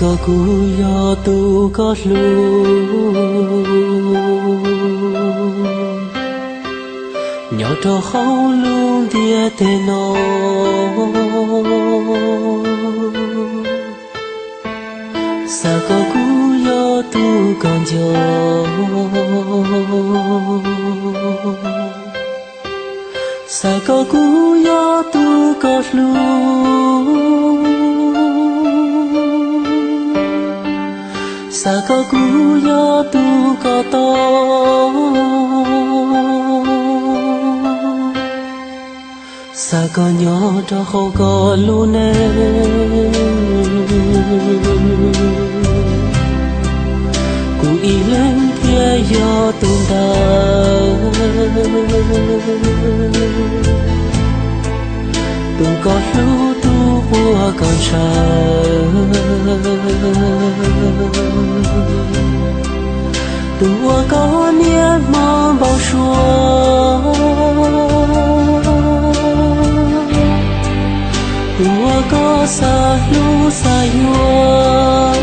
kom kuv yog tus koj hlub nyob rau hauv lub ntiaj teb no. Xav kom kuv yog tus koj nco, xav kom kuv yog tus koj hlub, xav kom kuv yog tus koj tau, xav kom nyob rau hauv koj lub neej, kuv ib leeg thiaj yog tus ntawd, tus koj hlub, tus uas koj ntshaw, tus uas koj niaj hmo npau suav, tus uas koj xav hlub xav yuav.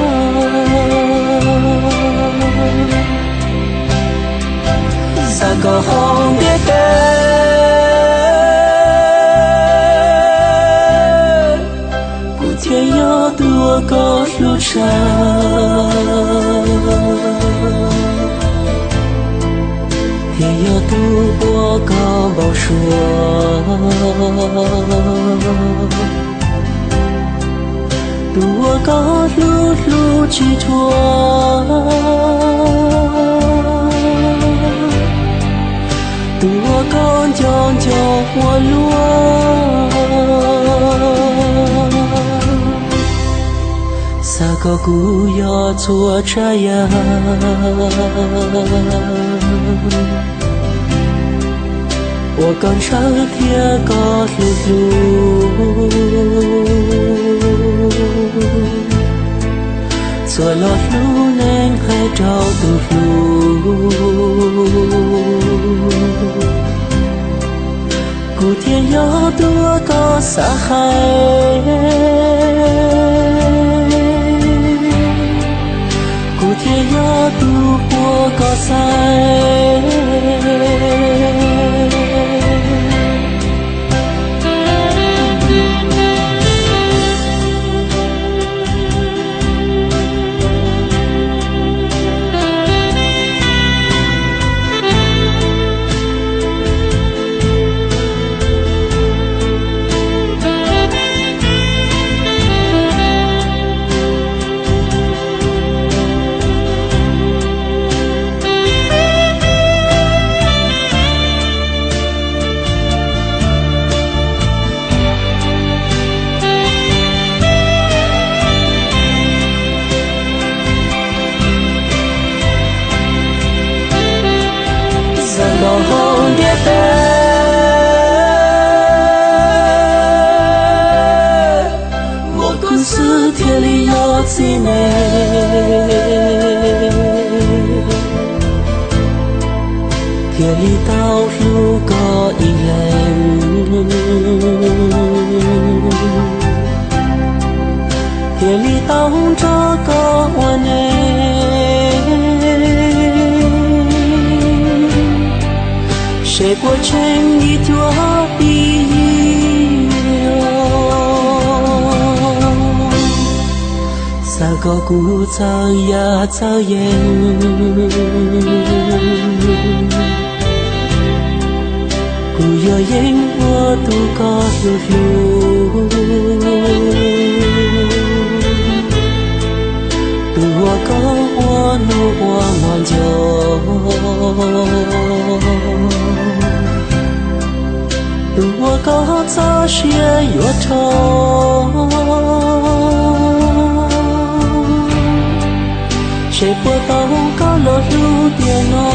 Xav kom hauv ntiaj teb kuv thiaj yog tus uas koj hlub tshaj, thiaj yog tus uas koj npau suav, tus uas koj hlub hlub tsis dhuav, tus uas koj nco nco ua luaj. Xav kom kuv yog txhua tsav yam uas koj ntshaw thiab koj hlub hlub, txhua lo lub neej hais rau tus hlub, kuv thiaj yog tus uas koj xav hais, kuv thiaj yog tus uas koj xaiv. Xav kom hauv ntiaj teb muaj kuv xwb thiaj li yog txiv neej, thiaj li tau hlub koj ib leeg, thiaj li tau nrog koj ua neej, seb puas tsheej ib cuab ib yig. Xav kom kuv txawj yam txawj yeeb, kuv yuav yeej ua tus koj hlub hlub, tus uas koj ua hnub ua hmo nco, tus uas koj txoj sia yuav rau, seb puas tau koj los hlub tiam no.